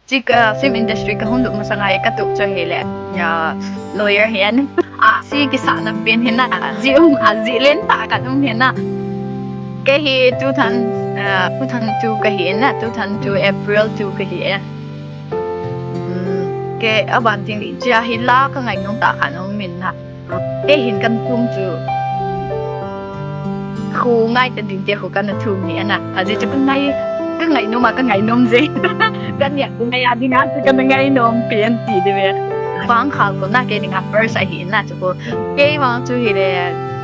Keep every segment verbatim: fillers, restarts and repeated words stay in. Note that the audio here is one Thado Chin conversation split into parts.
Chika film industry kahung lut masanga katup chu ahile, ya, lawyer hi ahi. Asi kisahna pen hi na, jih um, ajih lentah khat um hi na. Kei hi two thousand, ah, two thousand two kahi na, two thousand two April two kahi e. Hmm, kei aban tin chia hi la kangainom tah khat um in na. Kei hin kathum chu, khu ngai ta ding tia khu kana thum hi ana. Ajeh chu kangai, kangainom a kangainom jeh. Kania khu ngai a dinga chu kana ngainom pen ti diu ve. Vangkhal khu na kei dinga first ahi na chu khu. Keima chu hile,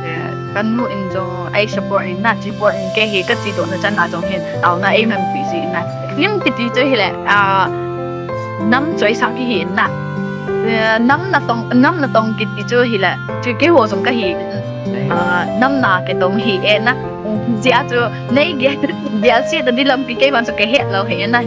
eh, kanu in jong ei support in na, support in kei hi kache dohna chan a jong hin, taona ei manpi ji na. Film kiti chu hile, ah, nam choisang kihi na. Eh, nam natong, nam natong kiti chu hile, chu keiho jong kahi, ah, nam na kitong hi e na. Jeh a chu nei gel, gel se ta di lampi keima chu kahet lou hi e na.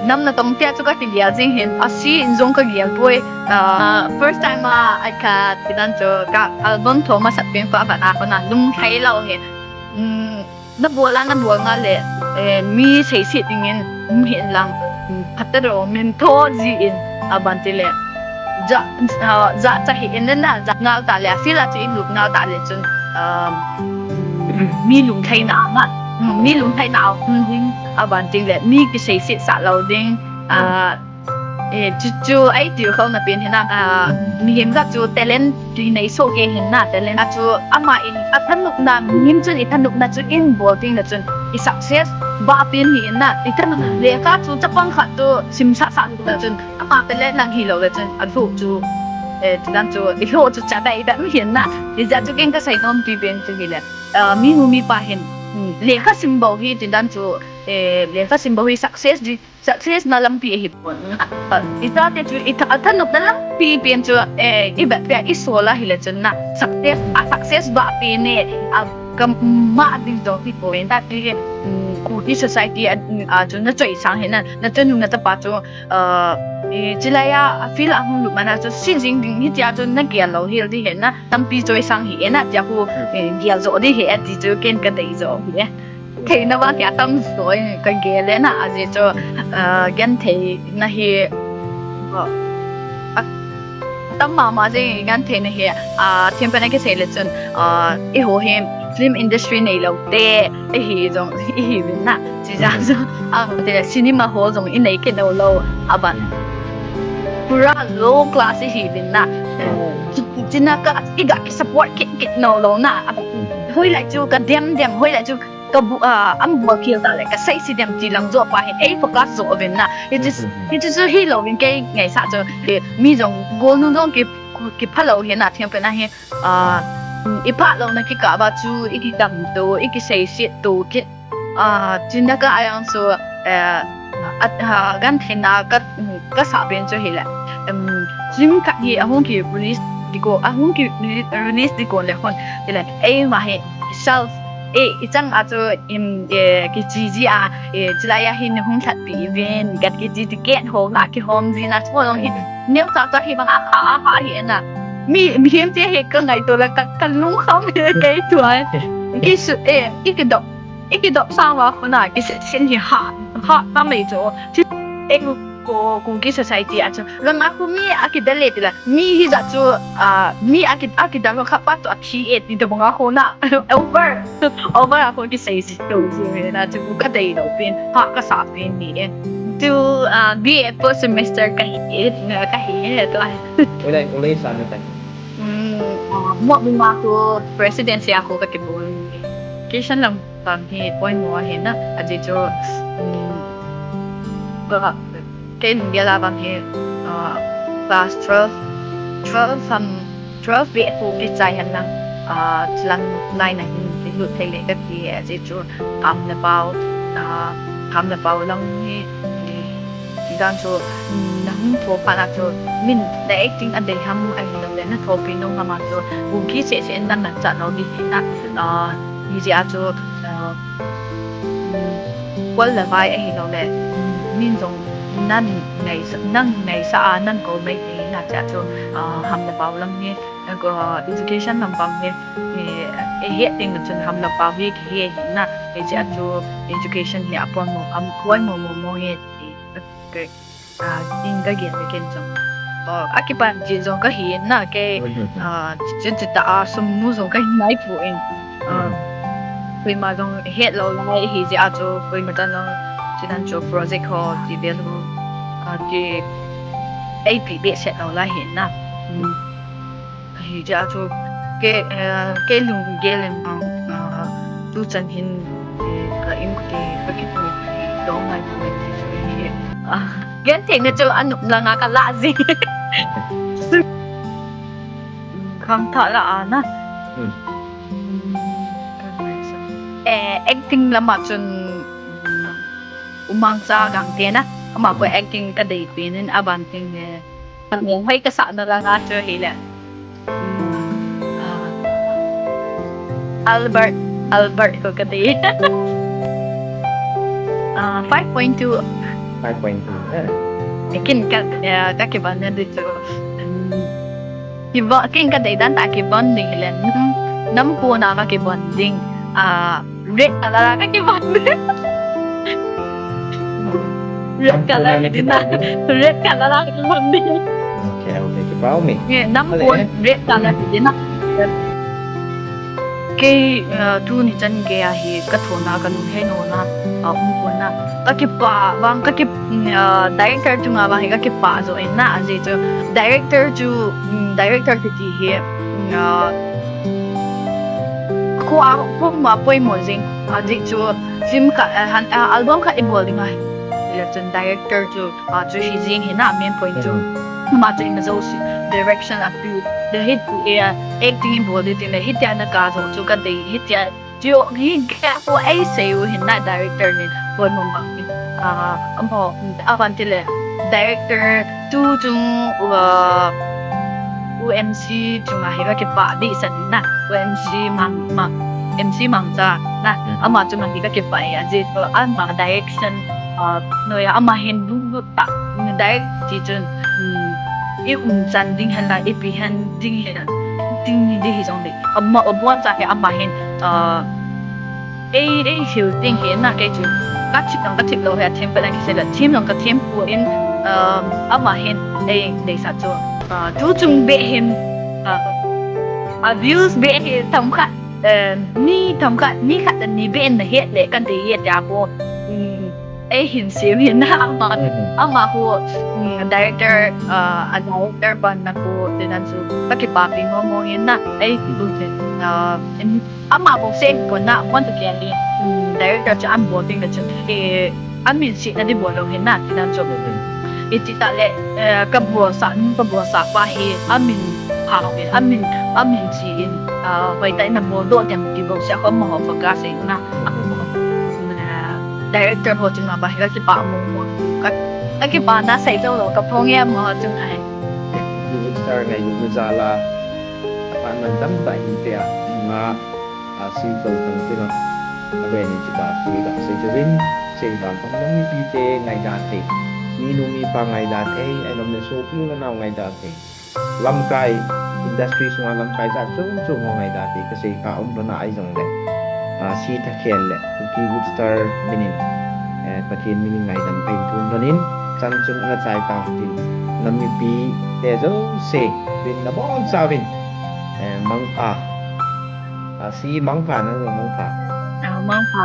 Nam natong tia chu kakigel jing hin, asi in jong kagel poi. Ah, first time a, ai ka, ti dan chu ka album tho masat pen khu aban a khu na lunglhai lou hi. Um, nabol a, nabol nga le, eh, mi seiset dingin um hin lang, um, phatah ro min tho ji in aban ti le. Ja, ah, ja cha hi in na, ja ngal ta le, a field a chu i lut ngal ta le chun, um, mi lunglhaina ama, um, mi lunglhaina a um ding aban ti le, mi kiseiset sah lou ding, ah, Eh, chu, chu, ei ti khom na pen hi na, ah, mihem khat chu talent tui nei soh kei hin na, talent a chu ama in athanopna, mihem chun ithanopna chu in bol ding le chun i success ba pen hi in na, ithanop lekha chu chapang khat chu simsah sah na chun ama talent lang hilou le chun alhoh chu, eh, ti dan chu, ilhoh chu cha dai dam hi na, hijeh chu ken kasei nom ti pen chu hile, ah, mi nu mi pa hin, hmm, lekha sim bou hi ti dan chu, eh, lekha sim bou hi success di Success na lampi ahi pon. Ah, ichate chu itha-, athanopna lampi pen chu, eh, i bet pia i sol a hile chun na. Success, a success ba pen e, a kama ding jong hi pon. Tate, mm, Kuki society a, a chu na choisang hi na, na chanu na chapa chu, ah, i chilai a, a field a hung lut mana chu si jing ding hi tia chu na gel lou hel di hi na, lampi choisang hi e na, tia khu, eh, gel jo di hi e ti chu ken kadei jo hi e. Theina vang kia tam soi kagel e na, ajeh chu, ah, gentheina hi, ah, atam mama jeh gentheina hi, ah, thiam pen a kisei le chun, ah, eiho hi film industry neilou te, ihi jong, ihi vin na. Chijeh chu, ah, te cinema hall jong inei kit lou lou, aban. Pura low class ihi vin na. Chi-, china ka, iga ki support kit kit lou lou na. Hoilai chu kadem dem, hoilai chu Ka bu-, ah, an bol khel ta le, ka sei si dem ti lang jo pa hin, ei focus jo vin na. Hichu, hichu chu hilou vin kei ngaisah chu, eh, mi jong, golnu jong ki, ki phalou hi na, thiam pen a hi, ah, i phalou na kikah va chu, i kidam to, i kisei si to, ki, ah, chin da ka ayang chu, eh, at, ah, gentheina ka, ka sa pen chu hile. Em, film khat hi ahung ki release di ko, ahung ki release di ko le hon. Hile, ei ma hi, self, eh, i chang a chu, em, eh, kichi ji a, eh, chilai a hin hung lhatpi ven, gat kichi ti ken ho la kihom ji na chu long hi. Neo cha cha hi bang a, a, a, a hi na. Mi, mihem te hi ka ngaito la ka, ka lungkham hi kei tua. Ki su, eh, i kidop. I kidop sang va khu na, kisin hi ha, ha, ta mai chu. Ti, eh, ko, Kuki society a chu. Lam a khu mi a kidel le ti la. Mi hijat chu, ah, mi a ki, a kidel kha pa chu a thi e ti da bang a khu na. Over. Over a khu kisei si to ji na chu ka dei lou pen. Ha ka sa pen ni e. Tu, ah, B A first semester ka hi e, ka hi e to. Ulai, ulai sa na ta. Hmm, ah, mo mi ma tu presidency a khu ka kibol. Kishan lam Bang hi poimo ahi na, ajeh chu, um, ka, kei lunggel a bang hi, uh, class twelve, twelve ham, twelve beh khu kichai hen lang, uh, chilang line a hin, hin lut thei le kati, ajeh chu, kham le pao, uh, kham le pao lang hi, um, Tidan chu, um, na hung tho phat a chu, min na acting a dei ham, ahilou le na thopi nom ham a chu, Kuki seh seh in na na chat lou ding hi na, ah, hijeh a chu, ah, um, kol le vai ahilou le, um, min jong nan ngaisah, nan ngaisah a, nan kou mai thei na tia chu, ah, ham le pao lam hi, ah, education lam pang hi, eh, eh, het ding chun ham le pao hi, hi, hi na, hijeh a chu, education hi a poimo, a poimo mo mo hi, eh, Okay. Ah, in ka gel le ken jong. Oh, akipan ji jong ka hi na ke, ah, chi, chi ta a sum mu jong ka hi nai pu in. Ah, koima jong het lou lai hi ji a chu koima tan jong chi nan chu project ho ti bel ho. Ah, ti ei pi be set lou lai hi na. Hmm. Hi ja chu ke, eh, ke lung gel in ang, ah, tu chan hin, eh, ka in ke, ka ki tu dong ngai tu ngai ti chu hi. Ah, gen thei na chu anup langa ka la jing. Kham tha la a na. Hmm. Eh, acting lama chun, um, Umang Cha Gangte na. Ama ko acting ka dei pen in aban ting ne. Hoi ka sa na langa chu hi le. Hmm. Ah. Albert, Albert ko ka dei. Ah, five point two. Five point two. Eh. Kin ka, eh, ka kibon na di chu. Hmm. Kibon, kin ka dei dan ta kibon ding hi le. Hmm. Nam ko na ka kibon ding. Ah, red color ka kibon ding. Red color ding na. Red color ka kibon ding. Okay, okay, kibon mi. Ye, nam ko red color ding na. Kei, uh, tuni chan kei a hi ka thona ka lung hei no na, uh, um ko na. Ka kipah vang, ka ki, uh, director chunga vang hi ka kipah jo in na, ajeh chu director chu, um, director kiti hi, uh, Ko a, ko ma poimo jing, ajeh chu film khat, eh, han, eh, album khat i bol ding ahi. Le chun director chu, ah, chu hi jing hi na main point chu. Hmm. Ama chu ima jouse, direction a pi, the hit pu e, acting i bol ding tin le, hitia na ka jo chu ka dei, hitia chu hi ka ko ei sei u hin na director nin poimo ma. Ah, amo, avan ti le, director tu chung, uh, U M C chunga hi ka kipah dehset na. U M C Mang, Mang, M C Mangcha na. Hmm. Ama chunga hi ka kipah e, ajeh chu ama direction, uh, noiya ama hin lunglut tah, direct ti chun, um, i umchan ding hen la, i pihen ding hen, ding ni ding hi jong le. Ama, abon cha hi ama hin, uh, Ei, ei, hil ding hi na kei chu. Ka thip jong ka thip lou hi, a them ka na kisei le, them jong ka them poi, um, ama hin, ei, deisah chu. Ah, tu chung beh hin, ah, a views beh hi themkhat, eh, mi themkhat, mi khat le ni beh in na het le, ka dei e tia ko. Um, ei hin sem hin na ama, mhm, ama ko, um, director, ah, a director pan na ko, ti nan chu, ka kipapi mong mong in na, ei, tu hin, ah, in, Ama bou seh pon na, want to get in. Hmm, director chu an bol ding na chu, eh, an min sih na di bol lou hin na, ti nan chu. Iti ta le, eh, ka bolsah, ka bolsah pa hi, an min hao in, an min, an min sih in, ah, hoitah in na bol doh dem ti bou seh, amaho focus in na. Eh, director ho chunga pa hi ka kipah mong mong. Ka, ka kipah na sei jou lou, ka phong e amaho chunga hi. Star ngai lu jal a. Apan man tamtah hin tia, nga, a, si to tang tina. A ve ni ti ba, si ba, si ti rin, si ba, kong nam mipi te ngaida thei. Minu mipa ngaida thei, ahilouleh sopi le nao ngaida thei. Lamkai, industry sunga lamkai jat chom chom ho ngaida thei, kasei kha um lona ahi jongle. A, si tha khel le, Kuki Good Star minin, eh, Pathen minin ngaidam kahin thum lhonin, chan chun na chai tang tin, nam mipi te jouse, tin nabonchauvin, eh, mangpha, a, si mangpha na, mangpha. Ah, mangpha.